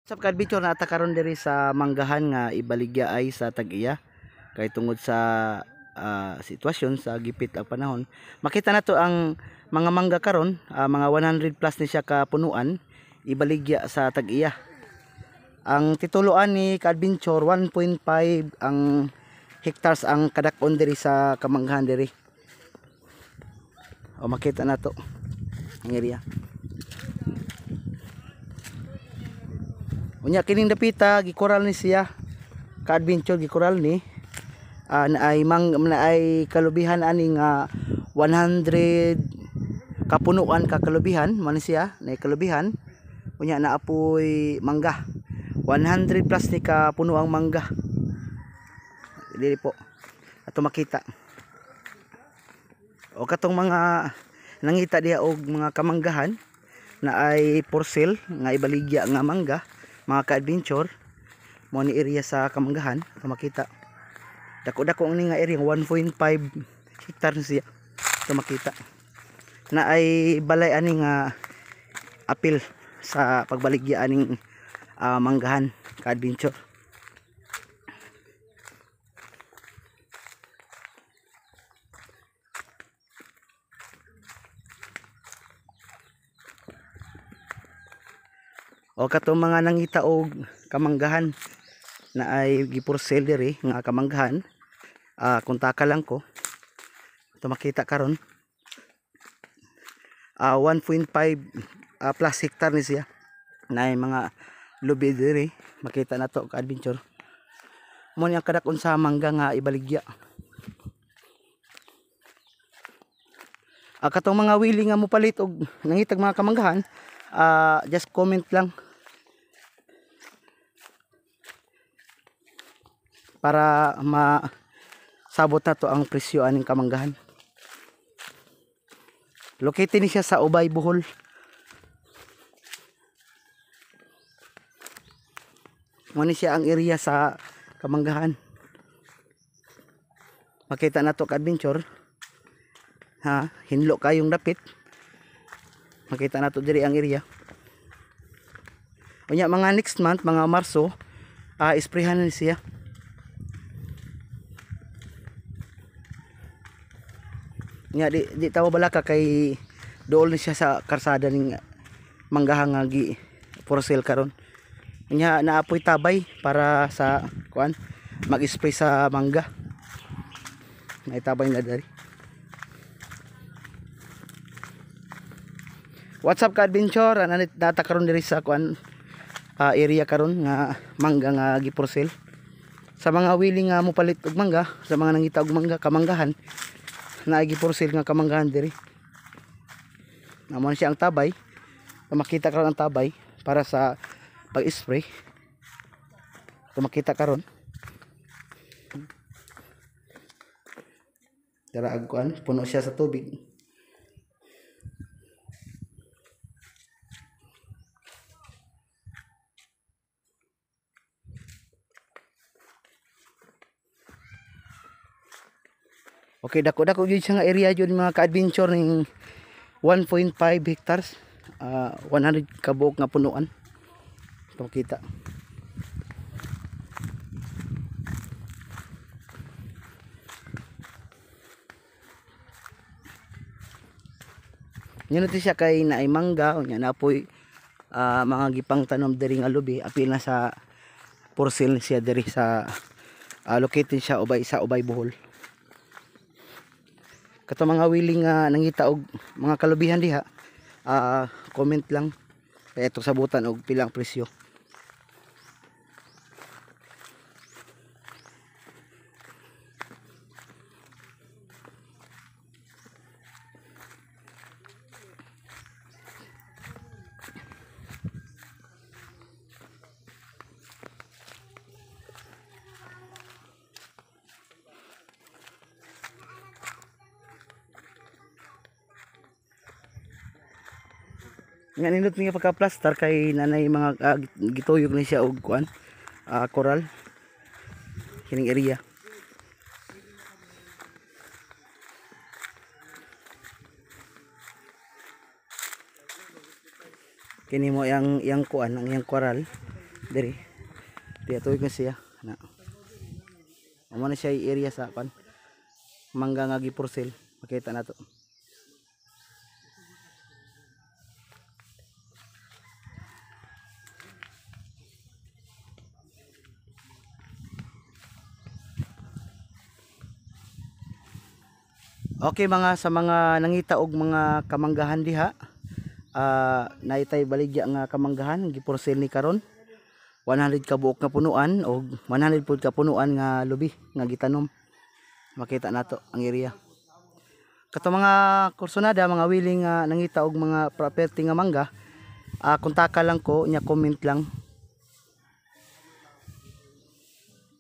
Sa ka-adventure, naa ta karon diri sa manggahan nga ibaligya ay sa tag-iya kay tungod sa sitwasyon sa gipit ang panahon. Makita nato ang mga mangga karon, mga 100 plus ni siya ka punuan ibaligya sa tag-iya. Ang tituloan ni ka-adventure, 1.5 ang hectares ang kadak-on diri sa kamanggahan diri. O makita nato ang area. Unya kining dapita gikoral ni siya ka-adventure, gikoral ni na ay mang na ay kalubihan ani nga 100 kapunuan ka kalubihan man siya na kalubihan. Unya na apoy mangga, 100 plus ni ka puno ang mangga diri po ato makita. O katong mga nangita diha og mga kamanggahan na ay for sale nga ibaligya nga mangga, mga ka-adventure, mo ni area sa kamanggahan ato makita. Dako-dako ni nga area, 1.5 hectare siya ato makita na ay balay ani nga apil sa pagbaligya aning manggahan ka-adventure. O katong mga nangita og kamanggahan na ay gi-for sale diri nga kamanggahan, kontaka lang ko. Ito makita karon, 1.5 plus hectare ni siya na ay mga lubi diri. Makita na to ka-adventure. Mo ni ang kadak-on sa mangga nga ibaligya. Katong mga willing nga mopalit og nangitag mga kamanggahan, just comment lang para masabot na to ang presyo aning kamanggahan. Located ni siya sa Ubay, Bohol. Mo ni siya ang area sa kamanggahan. Makita na to ka-adventure. Ha, hinlo kayong dapit. Makita na to diri ang area. Unya mga next month, mga Marso, isprehan ni siya. Nga di tawo balaka kay dool ni siya sa karsada ning manggahan nga gi for sale karon. Nya naapoy tabay para sa kuan mag-spray sa mangga. Naitabay na diri. What's up ka-adventure? Ananit data karon diri sa kuan area karon nga mangga nga gi for sale. Sa mga willing nga mopalit og mangga, sa mga nangita og mangga kamanggahan, naigi for sale nga kamanggahan diri. Namo siya ang tabay. Makita karon ang tabay para sa pag-spray. Makita karon. Dara ag kuan, puno siya sa tubig. Okay, dako-dako gyud siya nga area gyud mga ka-adventure ning 1.5 hectares, 100 kabuok nga punuan. Ito makita. Yan natin siya kay naay mangga, unya napoy mga gipang tanom diri nga lubi, apil na sa for sale siya diri sa located siya ubay sa Ubay, Bohol. Kato mga willing nga nangita og mga kalubihan diha, comment lang kay ato sabutan og pilang presyo. Nga nindot niya pagka-plaster kay nanay mga gituyog ni siya og kuan, coral kining area. Kini mo yang kuan, ang yang coral. Diri. Diya tuig na siya na. Amo na siya area sa pan mangga nga gi-for sale. Makita nato. Okay, mga sa mga nangita og mga kamanggahan diha, naitay baligya nga kamanggahan gi-for sale ni karon. 100 ka buok nga punuan og 100 pud ka punuan nga lubi nga gitanom. Makita nato ang area. Kato mga kursonada, mga willing nga nangita og mga property nga mangga, kontaka lang ko nya, comment lang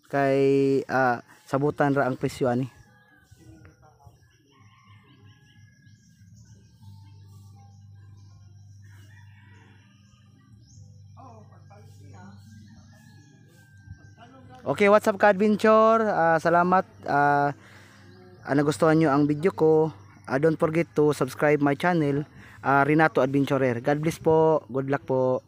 kay sabutan ra ang presyo ani. Okay, what's up ka-adventure? Salamat nagustuhan nyo ang video ko. Don't forget to subscribe my channel, Renato Adventurer. God bless po. Good luck po.